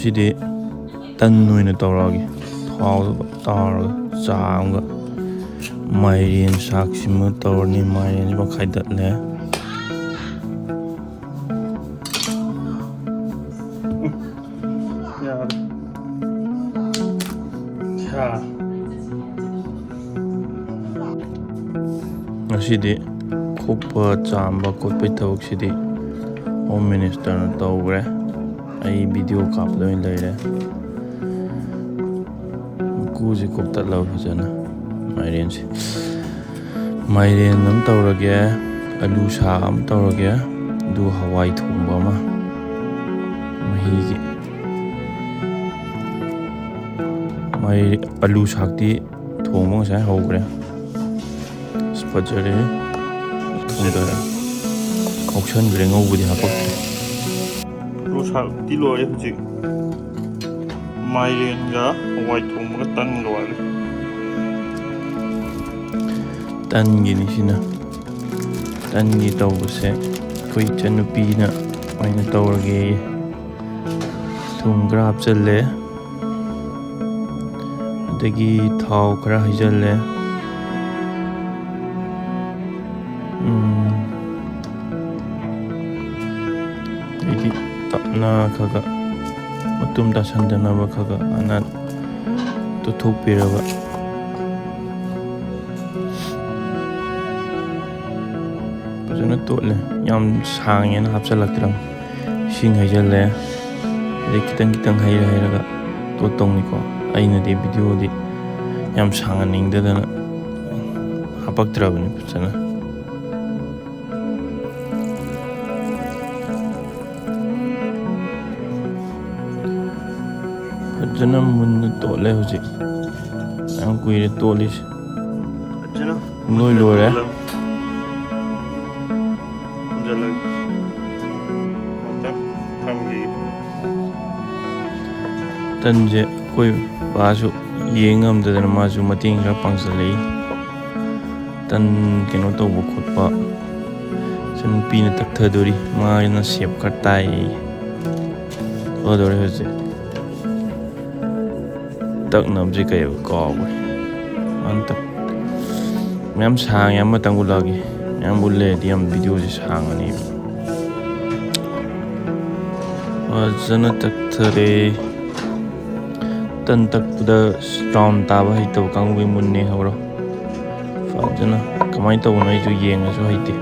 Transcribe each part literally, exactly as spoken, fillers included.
ꯁꯤꯗꯤ ꯇꯟ ꯑꯣꯏꯅ ꯇꯧꯔꯛꯑꯒꯦ꯫ ꯊꯥꯎꯗ ꯇꯥꯎꯔꯒ ꯆꯥ ꯑꯃꯒ ꯃꯥꯏꯔꯦꯟ ꯁꯥꯛꯁꯤꯃ ꯇꯧꯔꯅꯤ꯫ ꯃꯥꯏꯔꯦꯟꯁꯤꯃ ꯈꯥꯏꯗꯠꯂꯦ꯫ ꯌꯥꯔꯦ꯫ ꯁꯥ꯫ ꯉꯁꯤꯗꯤ ꯈꯣꯛꯄ ꯆꯥꯝꯕ ꯈꯣꯠꯄꯒꯤ ꯊꯕꯛꯁꯤꯗꯤ ꯍꯣꯝ ꯃꯤꯅꯤꯁꯇꯔꯅ ꯇꯧꯈ꯭ꯔꯦ꯫ ꯑꯩ ꯚꯤꯗꯤꯑꯣ ꯀꯥꯞꯄꯗ ꯑꯣꯏꯅ ꯂꯩꯔꯦ꯫ ꯃꯀꯨꯁꯦ ꯀꯣꯛꯇꯠꯂꯕ ꯐꯖꯅ꯫ ꯃꯥꯏꯔꯦꯟꯁꯦ, ꯃꯥꯏꯔꯦꯟ ꯑꯃ ꯇꯧꯔꯒꯦ, ꯑꯂꯨ ꯁꯥꯛ ꯑꯃ ꯇꯧꯔꯒꯦ, ꯑꯗꯨꯒ ꯍꯋꯥꯏ ꯊꯣꯡꯕ ꯑꯃ ꯃꯍꯤꯒꯤ꯫ ꯃꯥꯏ-, ꯑꯂꯨ ꯁꯥꯛꯇꯤ ꯊꯣꯡꯕ ꯉꯁꯥꯏ ꯍꯧꯈ꯭ꯔꯦ꯫ ꯑꯁ, ꯐꯖꯔꯦ꯫ ꯊꯣꯡꯗꯔꯦ꯫ ꯉꯧꯁꯟꯈ꯭ꯔꯦ, ꯉꯧꯕꯗꯤ ꯍꯥꯄꯛꯇ꯭ꯔꯦ꯫ ꯑꯂꯨ ꯁꯥꯛꯇꯤ ꯂꯣꯏꯔꯦ ꯍꯧꯖꯤꯛ꯫ ꯃꯥꯏꯔꯦꯟꯒ ꯍꯋꯥꯏ ꯊꯣꯡꯕꯒ ꯇꯟꯒ ꯋꯥꯠꯂꯤ꯫ ꯇꯟꯒꯤꯅꯤ ꯁꯤꯅ꯫ ꯇꯟꯒꯤ ꯇꯧꯕꯁꯦ ꯑꯩꯈꯣꯏ ꯏꯆꯟꯅꯨꯄꯤꯅ ꯑꯣꯏꯅ ꯇꯧꯔꯒꯦꯌꯦ꯫ ꯊꯨꯝ ꯈꯔ ꯍꯥꯞꯆꯜꯂꯦ꯫ ꯑꯗꯒꯤ ꯊꯥꯎ ꯈꯔ ꯍꯩꯖꯜꯂꯦ꯫ ꯎꯝ꯫ ꯑꯗꯩꯗꯤ ꯇꯞꯅ ꯈꯔ ꯈꯔ ꯃꯇꯨꯝ ꯇꯥꯁꯟꯗꯅꯕ ꯈꯔ ꯈꯔ ꯍꯥꯟꯅ ꯇꯣꯠꯊꯣꯛꯄꯤꯔꯕ꯫ ꯐꯖꯅ ꯇꯣꯠꯂꯦ꯫ ꯌꯥꯝ ꯁꯥꯡꯉꯦꯅ ꯍꯥꯞꯆꯜꯂꯛꯇ꯭ꯔꯕ꯫ ꯏꯁꯤꯡ ꯍꯩꯖꯜꯂꯦ꯫ ꯑꯗꯩ ꯈꯤꯇꯪ ꯈꯤꯇꯪ ꯍꯩꯔ ꯍꯩꯔꯒ ꯇꯣꯠꯇꯧꯅꯤꯀꯣ꯫ ꯑꯩꯅꯗꯤ ꯚꯤꯗꯤꯑꯣꯗꯤ ꯌꯥꯝ ꯁꯥꯡꯍꯟꯅꯤꯡꯗꯗꯅ ꯍꯥꯄꯛꯇ꯭ꯔꯕꯅꯤ ꯐꯖꯅ꯫ ꯐꯖꯅ ꯃꯨꯟꯅ ꯇꯣꯠꯂꯦ ꯍꯧꯖꯤꯛ꯫ ꯌꯥꯝ ꯀꯨꯏꯔꯦ ꯇꯣꯠꯂꯤꯁꯦ꯫ ꯐꯖꯅ ꯂꯣꯏ ꯂꯣꯏꯔꯦ꯫ ꯇꯣꯠꯂꯕ꯫ ꯊꯝꯖꯜꯂꯒꯦ꯫ ꯉꯥꯛꯇꯪ ꯊꯝꯈꯤꯒꯦ꯫ ꯇꯟꯁꯦ ꯑꯩꯈꯣꯏ ꯕꯥꯁꯨ ꯌꯦꯡ ꯉꯝꯗꯗꯅ ꯃꯥꯁꯨ ꯃꯇꯦꯡ ꯈꯔ ꯄꯥꯡꯁꯤꯜꯂꯛꯏ꯫ ꯇꯟ ꯀꯩꯅꯣ ꯇꯧꯕ ꯈꯣꯠꯄ꯫ ꯏꯆꯟ ꯅꯨꯄꯤꯅ ꯇꯛꯊꯗꯣꯔꯤ꯫ ꯃꯥꯅ ꯁꯦꯞ ꯈꯔ ꯇꯥꯏꯌꯦ꯫ ꯊꯣꯛꯑꯗꯧꯔꯦ ꯍꯧꯖꯤꯛ꯫ ꯇꯛꯅꯕꯁꯦ ꯀꯩꯕ ꯀꯥꯎꯈ꯭ꯔꯦ꯫ ꯍꯟꯇꯛ ꯃꯌꯥꯝ ꯁꯥꯡꯉꯦ, ꯑꯃꯇꯪ ꯎꯠꯂꯛꯑꯒꯦ꯫ ꯃꯌꯥꯝ ꯎꯠꯂꯦꯗꯤ ꯌꯥꯝ ꯚꯤꯗꯤꯑꯣꯁꯦ ꯁꯥꯡꯉꯅꯦꯕ꯫ ꯐꯖꯅ ꯇꯛꯊꯔꯦ꯫ ꯇꯟ ꯇꯛꯄꯗ ꯔꯥꯎꯟ ꯇꯥꯕ ꯍꯩꯇꯕ ꯀꯥꯡꯕꯨꯒꯤ ꯃꯨꯟꯅꯦ ꯍꯧꯔꯣ꯫ ꯐꯖꯅ ꯀꯃꯥꯏꯅ ꯇꯧꯕꯅꯣ ꯑꯩꯁꯨ ꯌꯦꯡꯉꯁꯨ ꯍꯩꯇꯦ꯫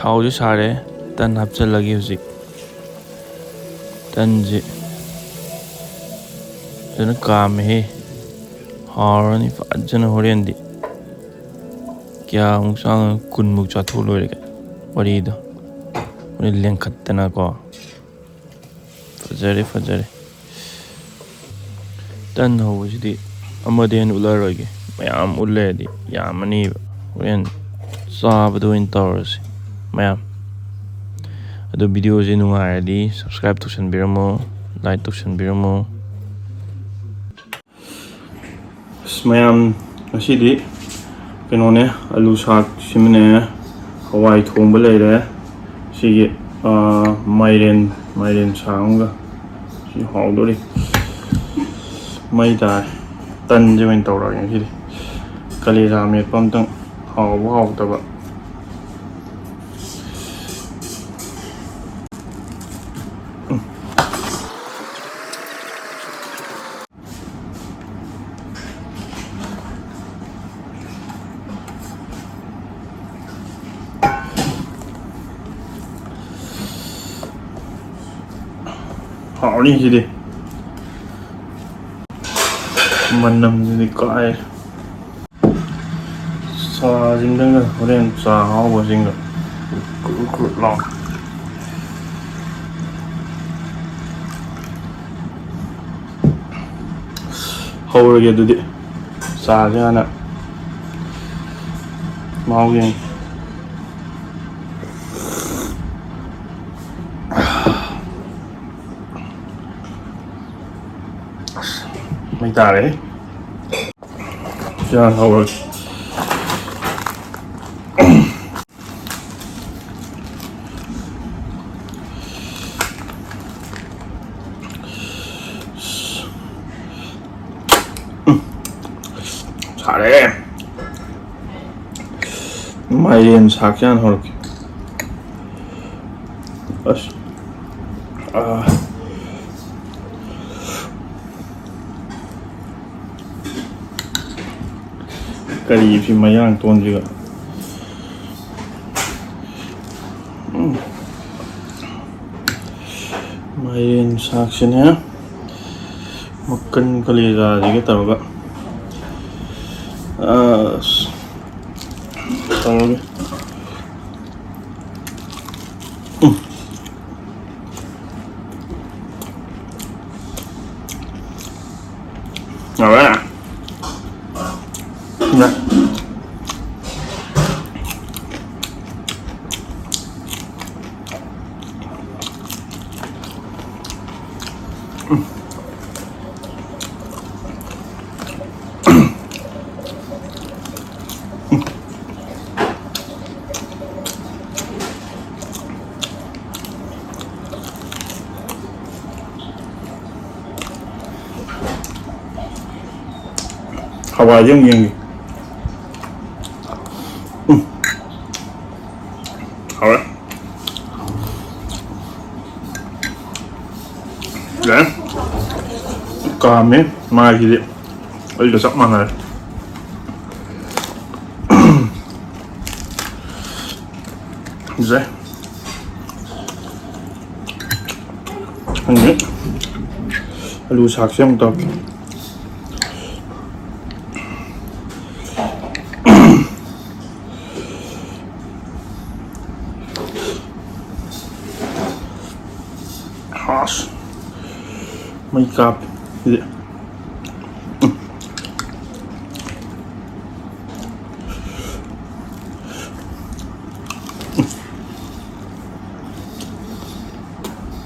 ꯊꯥꯎꯁꯨ ꯁꯥꯔꯦ, ꯇꯟ ꯍꯥꯞꯆꯤꯜꯂꯒꯦ ꯍꯧꯖꯤꯛ꯫ ꯇꯟꯁꯦ ꯐꯖꯅ ꯀꯥꯝꯃꯦꯍꯦ꯫ ꯍꯥꯎꯔꯅꯤ ꯐꯖꯅ ꯍꯣꯔꯦꯟꯗꯤ꯫ ꯀꯌꯥꯃꯨꯛ ꯆꯥꯡ ꯀꯨꯟꯃꯨꯛ ꯆꯥꯊꯣꯛ ꯂꯣꯏꯔꯦ ꯋꯥꯔꯤꯗꯣ꯫ ꯍꯣꯔꯦꯟ ꯂꯦꯡꯈꯠꯇꯅꯀꯣ꯫ ꯐꯖꯔꯦ, ꯐꯖꯔꯦ꯫ ꯇꯟ ꯍꯧꯕꯁꯤꯗꯤ ꯑꯃꯗ ꯍꯦꯟꯅ ꯎꯠꯂꯔꯣꯏꯒꯦ꯫ ꯃꯌꯥꯝ ꯎꯠꯂꯦꯗꯤ ꯌꯥꯝꯃꯅꯤꯕ꯫ ꯍꯣꯔꯦꯟ ꯆꯥꯕꯗ ꯑꯣꯏꯅ ꯇꯧꯔꯁꯤ ꯃꯌꯥꯝ꯫ ꯑꯗꯣ ꯚꯤꯗꯤꯑꯣꯁꯦ ꯅꯨꯡꯉꯥꯏꯔꯗꯤ subscribe ꯇꯧꯁꯟꯕꯤꯔꯝꯃꯣ, like ꯇꯧꯁꯟꯕꯤꯔꯝꯃꯣ꯫ ꯑꯁ, ꯃꯌꯥꯝ, ꯉꯁꯤꯗꯤ ꯀꯩꯅꯣꯅꯦ, ꯑꯂꯨ ꯁꯥꯛ ꯁꯤꯃꯅꯦ, ꯍꯋꯥꯏ ꯊꯣꯡꯕ ꯂꯩꯔꯦ, ꯁꯤꯒꯤ, ꯑꯥ, ꯃꯥꯏꯔꯦꯟ, ꯃꯥꯏꯔꯦꯟ ꯁꯥꯛ ꯑꯃꯒ꯫ ꯁꯤ ꯍꯥꯎꯗꯣꯔꯤ꯫ ꯃꯩ ꯇꯥꯔꯦ꯫ ꯇꯟꯁꯦ ꯑꯣꯏꯅ ꯇꯧꯔꯒꯦ ꯉꯁꯤꯗꯤ꯫ ꯀꯂꯦꯖꯥ ꯃꯦꯠꯄ ꯑꯝꯇꯪ ꯍꯥꯎꯕ ꯍꯥꯎꯇꯕ꯫ ꯍꯥꯎꯅꯤ ꯁꯤꯗꯤ꯫ ꯃꯅꯝꯁꯤꯗꯤ ꯀꯥꯏ꯫ ꯆꯥꯁꯤꯡꯗꯒ ꯍꯣꯔꯦꯟ ꯆꯥ ꯑꯍꯥꯎꯕꯁꯤꯡꯒ ꯀ꯭ꯔꯨꯠ ꯀ꯭ꯔꯨꯠ ꯂꯥꯎ꯫ ꯍꯧꯔꯒꯦ ꯑꯗꯨꯗꯤ꯫ ꯆꯥꯁꯦ ꯍꯥꯟꯅ ꯃꯍꯥꯎ ꯌꯦꯡꯒꯦ꯫ ꯍꯥꯏꯇꯥꯔꯦ꯫ ꯌꯥꯝ ꯍꯧꯔꯒꯦ꯫ ꯁꯥꯔꯦ꯫ ꯃꯥꯏꯔꯦꯟ ꯁꯥꯛꯁꯦ ꯍꯥꯟꯅ ꯍꯧꯔꯛꯀꯦ꯫ ꯑꯁ꯫ ꯑꯥ꯫ ꯀꯔꯤ ꯁꯤ ꯃꯌꯥꯡ ꯇꯣꯟꯁꯤꯒ꯫ ꯎꯝ꯫ ꯃꯥꯏꯔꯦꯟ ꯁꯥꯛꯁꯤꯅꯦ꯫ ꯃꯀꯟ ꯀꯂꯦꯖꯥꯁꯤꯒ ꯇꯧꯔꯒ꯫ ꯑꯁ꯫ ꯇꯧꯔꯒꯦ꯫ ꯎꯝ꯫ ꯌꯥꯔꯦ꯫ ꯌꯥ꯫ ꯍꯋꯥꯏꯁꯦ ꯑꯃꯨꯛ ꯌꯦꯡꯒꯦ꯫ ꯎꯝ꯫ ꯍꯥꯎꯔꯦ꯫ ꯌꯥꯔꯦ꯫ ꯀꯥꯝꯃꯦ ꯃꯥꯏꯁꯤꯗꯤ꯫ ꯑꯩꯒ ꯆꯞ ꯃꯥꯟꯅꯔꯦ꯫ ꯐꯖꯩ꯫ ꯈꯪꯗꯦ꯫ ꯑꯂꯨ ꯁꯥꯛꯁꯦ ꯑꯃꯨꯛ ꯇꯧꯔꯛꯀꯦ꯫ ꯑꯁ꯫ ꯃꯩ ꯀꯥꯞꯄꯦ ꯁꯤꯗꯤ꯫ ꯎꯝ꯫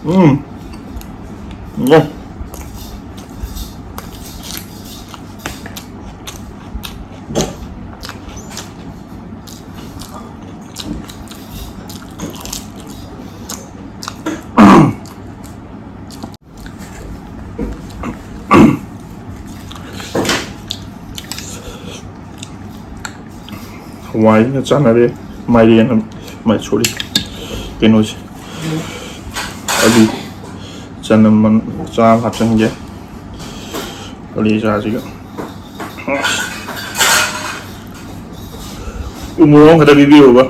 ꯎꯝ꯫ ꯍꯋꯥꯏꯁꯤꯒ ꯆꯥꯟꯅꯔꯦ꯫ ꯃꯥꯏꯔꯦꯟ ꯑꯃ, ꯃꯥꯏ, ꯁꯣꯔꯤ, ꯀꯩꯅꯣꯁꯦ, ꯑꯂꯨ, ꯆꯅꯝ ꯃꯆꯥ ꯑꯃ ꯍꯥꯞꯆꯤꯟꯒꯦ꯫ ꯀꯂꯦꯖꯥꯁꯤꯒ꯫ ꯎ ꯃꯣꯔꯣꯛ ꯑꯃ ꯈꯛꯇ ꯄꯤꯕꯤꯔꯣꯕ꯫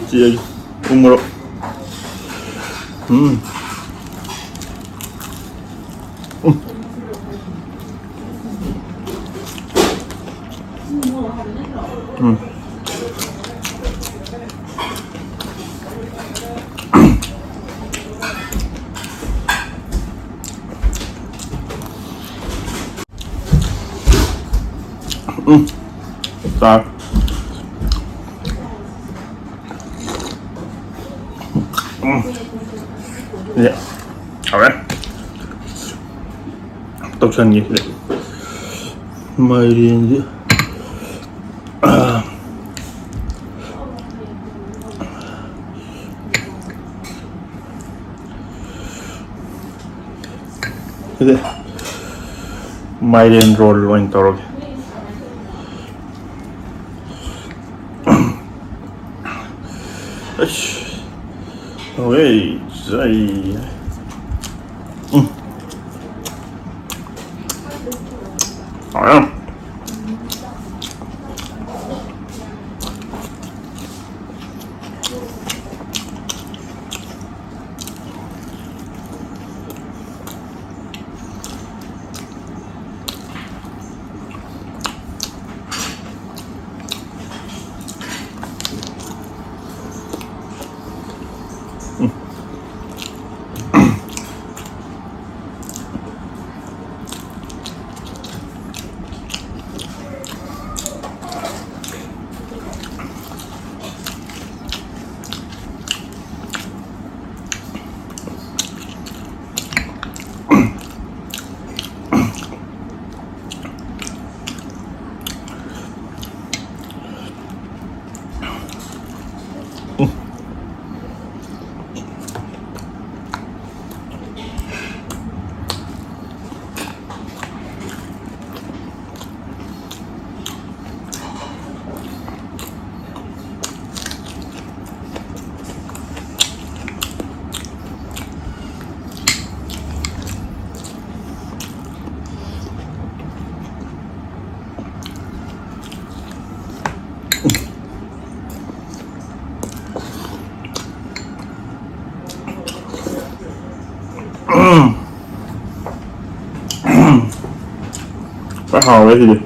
ꯆꯦ, ꯎ ꯃꯣꯔꯣꯛ꯫ ꯎꯝ꯫ ꯎꯝ꯫ ꯎꯝ꯫ ꯎꯝ꯫ ꯆꯥꯛ꯫ ꯎꯝ꯫ ꯌꯥ꯫ ꯍꯥꯎꯔꯦ꯫ ꯇꯧꯁꯟꯒꯦ ꯁꯤꯗ꯫ ꯃꯥꯏꯔꯦꯟꯁꯦ꯫ ꯁꯤꯗꯤ ꯃꯥꯏꯔꯦꯟ ꯔꯣꯜ ꯑꯣꯏꯅ ꯇꯧꯔꯒꯦ꯫ ꯑꯁ꯫ ꯍꯣꯏ, ꯆꯥꯏ꯫ ꯎꯝ꯫ ꯍꯥꯎꯔꯦ꯫ ꯐꯖ ꯍꯥꯎꯔꯦ ꯁꯤꯗꯤ꯫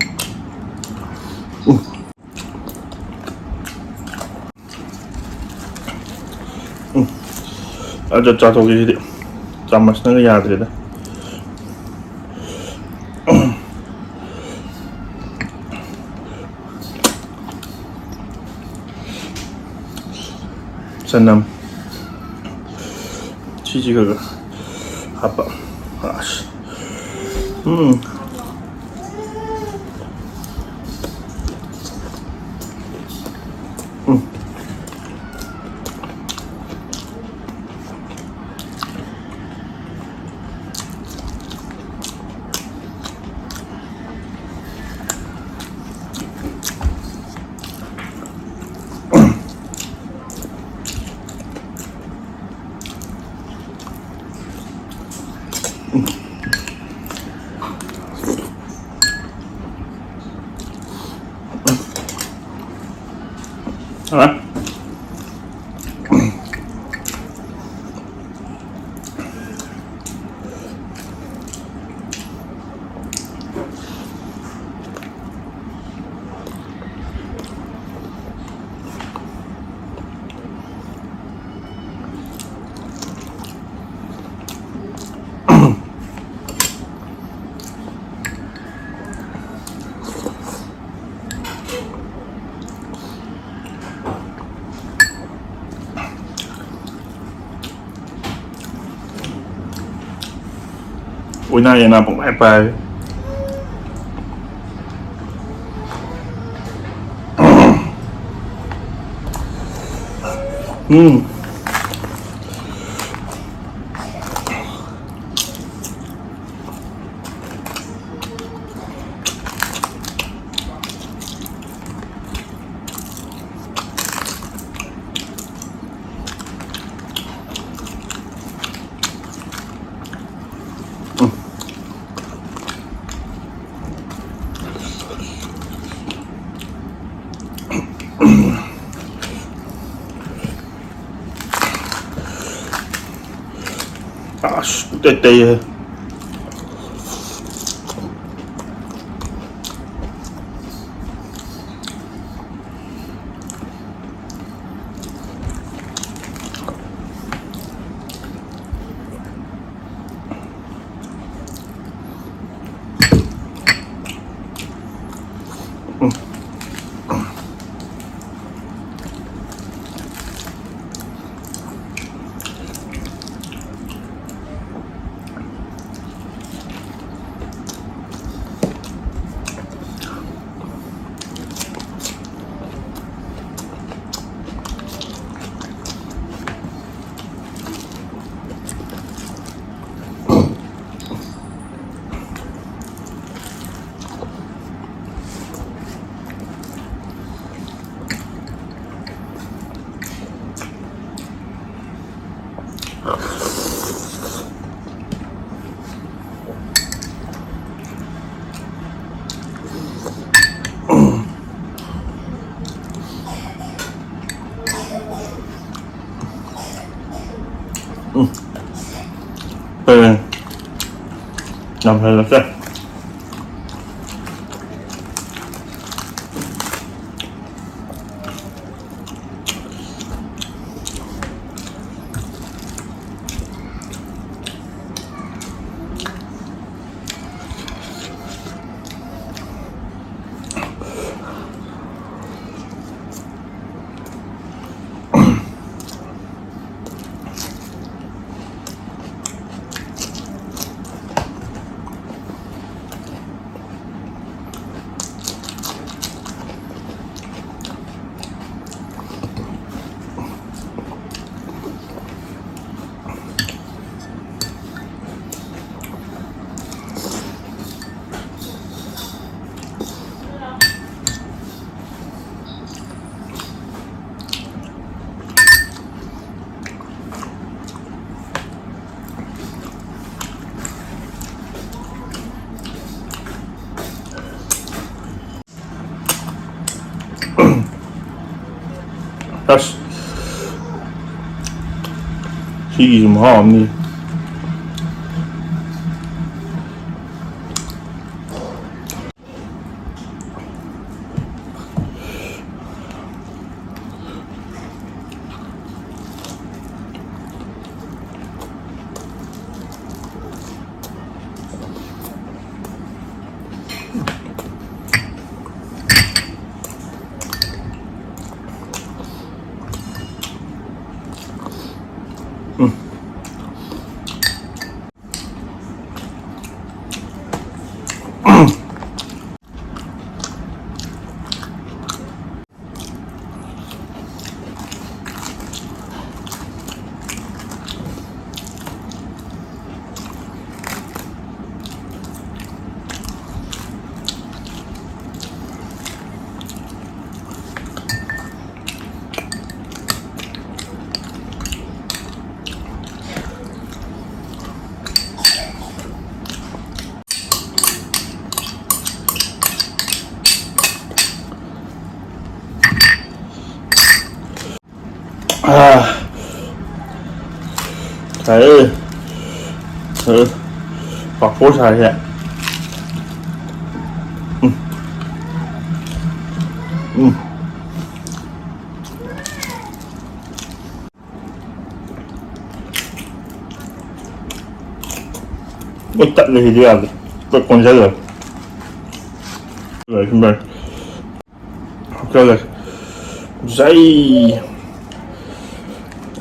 ꯎꯝ꯫ ꯎꯝ꯫ ꯑꯗ ꯆꯥꯊꯣꯛꯀꯦ ꯁꯤꯗꯤ꯫ ꯆꯥꯃꯁꯅꯒ ꯌꯥꯗ꯭ꯔꯦꯗ꯫ ꯆꯅꯝ ꯁꯤꯁꯤꯒ ꯍꯥꯞꯄ꯫ ꯑꯁ꯫ ꯎꯝ꯫ ꯎꯝ꯫ ꯍꯥ? ꯎꯏꯅꯥ ꯌꯦꯅꯥ ꯄꯨꯡꯄꯥꯏ ꯄꯥꯏ꯫ ꯎꯝ꯫ ꯑꯁ, ꯇꯩ-, ꯇꯩꯌꯦ꯫ ꯎꯝ꯫ ꯍꯣꯏ꯫ ꯌꯥꯝ ꯐꯖꯅ ꯆꯥꯏ꯫ ꯑꯁ, ꯁꯤꯒꯤꯁꯨ ꯃꯍꯥꯎ ꯑꯃꯅꯤ꯫ ꯎꯝ꯫ ꯑꯥ꯫ ꯁꯥꯏꯌꯦ꯫ ꯑ, ꯄꯥꯐꯣꯔ ꯁꯥꯏꯍꯦ꯫ ꯎꯝ꯫ ꯎꯝ꯫ ꯂꯣꯏ ꯇꯠꯂꯦ ꯁꯤꯗꯤ ꯌꯥꯗ꯭ꯔꯦ꯫ ꯂꯣꯏ ꯀꯣꯟꯁꯤꯜꯂꯦ꯫ ꯂꯣꯏ ꯁꯨꯝ ꯂꯣꯏ꯫ ꯍꯥꯞꯆꯜꯂꯦ꯫ ꯖꯩ꯫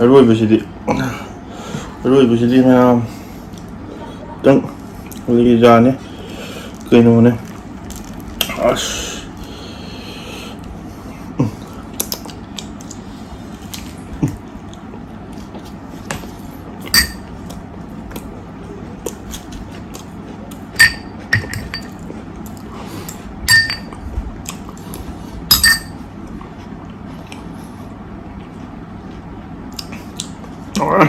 ꯑꯔꯣꯏꯕꯁꯤꯗꯤ꯫ ꯑꯔꯣꯏꯕꯁꯤꯗꯤ ꯃꯌꯥꯝ꯫ ꯈꯤꯇꯪ ꯂꯤꯖꯥꯅꯤ꯫ ꯀꯩꯅꯣꯅꯦ꯫ ꯑꯁ꯫ ꯑꯥ꯫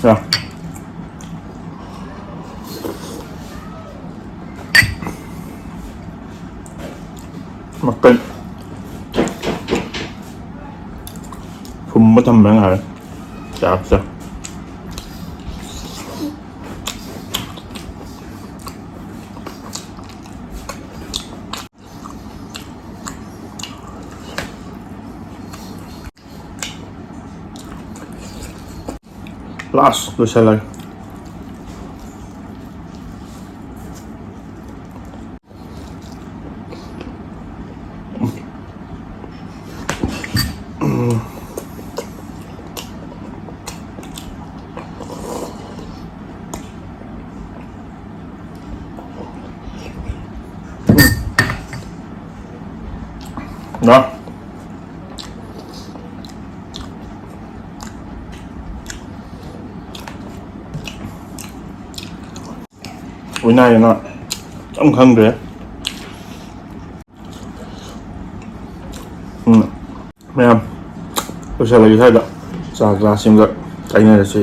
ꯑꯥ꯫ ꯃꯀꯟ ꯐꯨꯝꯕ ꯊꯝꯕ ꯉꯥꯏꯔꯦ꯫ ꯆꯥꯛꯁꯦ꯫ ꯂꯥꯁ ꯂꯣꯏꯁꯤꯜꯂꯒꯦ꯫ ꯅ ꯑꯣꯏꯅꯥꯏꯗꯅ ꯌꯥꯝ ꯈꯪꯗ꯭ꯔꯦ꯫ ꯎꯝ, ꯃꯌꯥꯝ ꯂꯣꯏꯁꯤꯜꯂꯒꯦ ꯁ꯭ꯋꯥꯏꯗ꯫ ꯆꯥ ꯒ꯭ꯂꯥꯁꯁꯤꯡꯒ ꯀꯥꯏꯅꯔꯁꯦ꯫